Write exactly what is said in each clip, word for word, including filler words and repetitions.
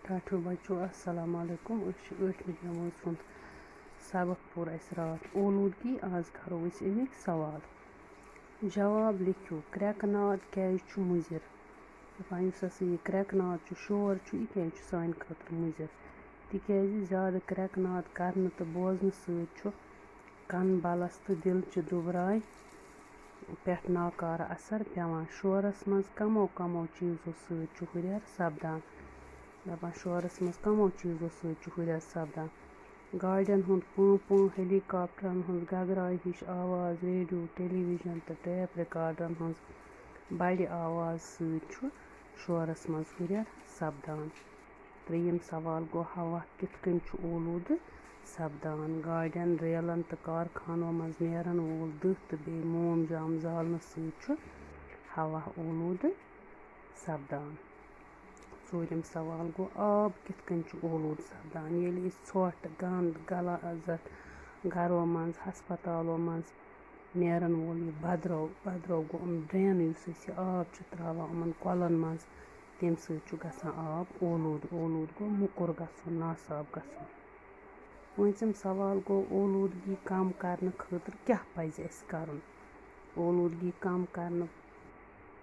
ٹاٹھیو بچو، السلام علیکم۔ أسۍ چھِ ٲٹھمہِ جمٲژ ہُنٛد سبق پوٚر اَسہِ راتھ اولوٗدگی۔ آز کرو أسۍ اَمِکۍ سوال۔ جواب لیکھِو، کرٛٮ۪کہٕ ناد کیٛازِ چھُ مُضِر؟ دَپان، یُس ہسا یہِ کرٛٮ۪کہٕ ناد چھُ، شور چھُ، یہِ کیٛازِ چھُ سانہِ خٲطرٕ مُضِر؟ تِکیٛازِ زیادٕ کرٛٮ۪کہٕ ناد کرنہٕ تہٕ بوزنہٕ سۭتۍ چھُ کَن بَلَس تہٕ دِلچہِ دُبراے پٮ۪ٹھ ناکارٕ اثر پٮ۪وان۔ شورَس منٛز کَمو کَمو چیٖزو سۭتۍ چھُ ہُرٮ۪ر سَپدان؟ دَپان، شورَس منٛز کَمو چیٖزو سۭتۍ چھُ ہُرٮ۪ر سَپدان؟ گاڑٮ۪ن ہُنٛد پۭں پۭں، ہیلی کاپٹرَن ہٕنٛز گگراے ہِش آواز، ریڈیو، ٹیلی ویژن تہٕ ٹیپ ریکارڈرَن ہٕنٛز بَڑِ آواز سۭتۍ چھُ شورَس منٛز ہُرٮ۪ر سَپدان۔ ترٛیٚیِم سوال گوٚو، ہوا کِتھ کٔنۍ چھُ اولوٗدٕ سَپدان؟ گاڑٮ۪ن، ریلَن تہٕ کارخانو منٛز نیرَن وول دٕہ تہٕ بیٚیہِ موم جام زالنہٕ سۭتۍ چھُ ہوا اولوٗدٕ سَپدان۔ ژوٗرِم سوال گوٚو، آب کِتھ کٔنۍ چھُ اولوٗدٕ سَپدان؟ ییٚلہِ أسۍ ژھۄٹھ، گنٛد، غلازت گَرو منٛز، ہسپتالو منٛز نیرَن وول یہِ بدرو، بدرو گوٚو یِم ڈرٛینہٕ، یُس أسۍ یہِ آب چھِ ترٛاوان یِمَن کۄلَن منٛز، تَمہِ سۭتۍ چھُ گژھان آب اولوٗدٕ۔ اولوٗدٕ گوٚو موٚکُر گژھُن، ناصاف گژھُن۔ پوٗنٛژِم سوال گوٚو، اولوٗدگی کم کرنہٕ خٲطرٕ کیٛاہ پزِ اَسہِ کرُن؟ اولوٗدگی کم کرنہٕ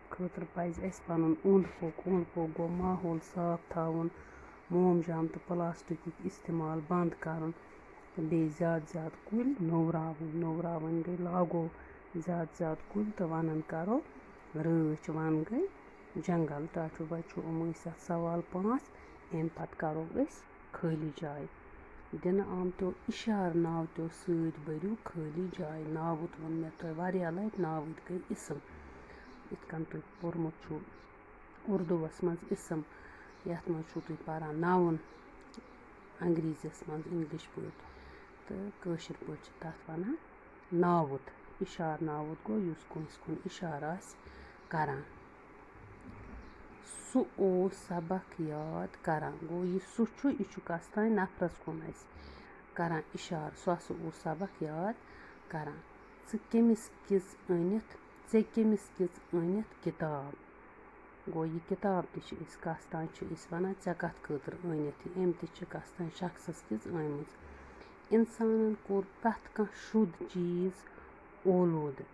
خٲطرٕ پزِ اَسہِ پنُن اوٚنٛد پوٚک، اوٚنٛد پوٚک گوٚو ماحول صاف تھاوُن، موم جام تہٕ پلاسٹکُک استعمال بنٛد کرُن تہٕ بیٚیہِ زیادٕ زیادٕ کُلۍ نوٚوراوٕنۍ۔ نوٚوراوٕنۍ گٔے، لاگو زیادٕ زیادٕ کُلۍ تہٕ وَنان کرو رٲچھ، وَن گٔے جنگل۔ ٹاٹھیو بچو، یِم ٲسۍ اَتھ سوال پانٛژھ۔ اَمہِ پتہٕ کرو أسۍ خٲلی جاے۔ دِنہٕ آمتیو اِشارٕ ناوتیو سۭتۍ بٔرِو خٲلی جاے۔ ناوُت ووٚن مےٚ تۄہہِ واریاہ لَٹہِ، ناوٕتۍ گٔے اسم۔ یِتھ کٔنۍ تۄہہِ پوٚرمُت چھُو اُردوٗوَس منٛز اسم، یَتھ منٛز چھُو تُہۍ پَران noun، انگریٖزیَس منٛز، English پٲٹھۍ، تہٕ کٲشِر پٲٹھۍ چھِ تَتھ وَنان ناوُت۔ اِشارٕ ناوُت گوٚو یُس کٲنٛسہِ کُن اِشارٕ آسہِ کران۔ سُہ اوس سبق یاد کران۔ گوٚو، یہِ سُہ چھُ، یہِ چھُ کَس تام نفرَس کُن اَسہِ کران اِشارٕ۔ سُہ ہسا اوس سبق یاد کران۔ ژٕ کٔمِس کِژ أنِتھ، ژےٚ کٔمِس کِژ أنِتھ کِتاب؟ گوٚو، یہِ کِتاب تہِ چھِ أسۍ کَس تام چھِ أسۍ وَنان، ژےٚ کَتھ خٲطرٕ أنِتھ یہِ؟ أمۍ تہِ چھِ کَس تام شخصَس کِژ أنمٕژ۔ اِنسانَن کوٚر پرٛٮ۪تھ کانٛہہ شُد چیٖز اولوٗدٕ۔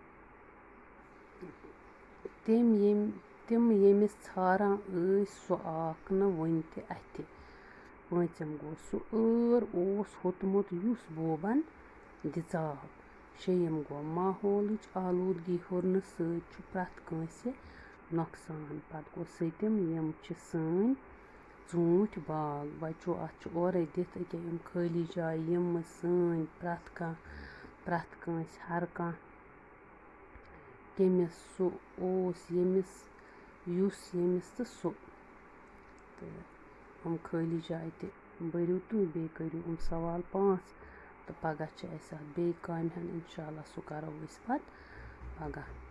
تِم ییٚمۍ، تِم ییٚمِس ژھاران ٲسۍ، سُہ آکھ نہٕ وُنہِ تہِ اَتھِ۔ پٲنٛژِم گوٚو، سُہ ٲر اوس ہوٚتمُت، یُس بوبَن دِژاو۔ شیٚیِم گوٚو، ماحولٕچ آلوٗدگی ہُرنہٕ سۭتۍ چھُ پرٛٮ۪تھ کٲنٛسہِ نۄقصان۔ پَتہٕ گوٚو سٔتِم، یِم چھِ سٲنۍ ژوٗنٛٹھۍ باغ۔ بَچو، اَتھ چھُ اورَے دِتھ، أکیٛاہ یِم خٲلی جایہِ، یِم سٲنۍ پرٛٮ۪تھ کانٛہہ، پرٛٮ۪تھ کٲنٛسہِ، ہر کانٛہہ، کٔمِس، سُہ اوس، ییٚمِس، یُس، ییٚمِس تہٕ سُہ۔ تہٕ یِم خٲلی جایہِ تہِ بٔرِو تُہۍ، بیٚیہِ کٔرِو یِم سوال پانٛژھ، تہٕ پَگاہ چھِ اَسہِ اَتھ بیٚیہِ کامہِ ہَن، اِنشاء اللہ، سُہ کَرو أسۍ پَتہٕ پَگاہ۔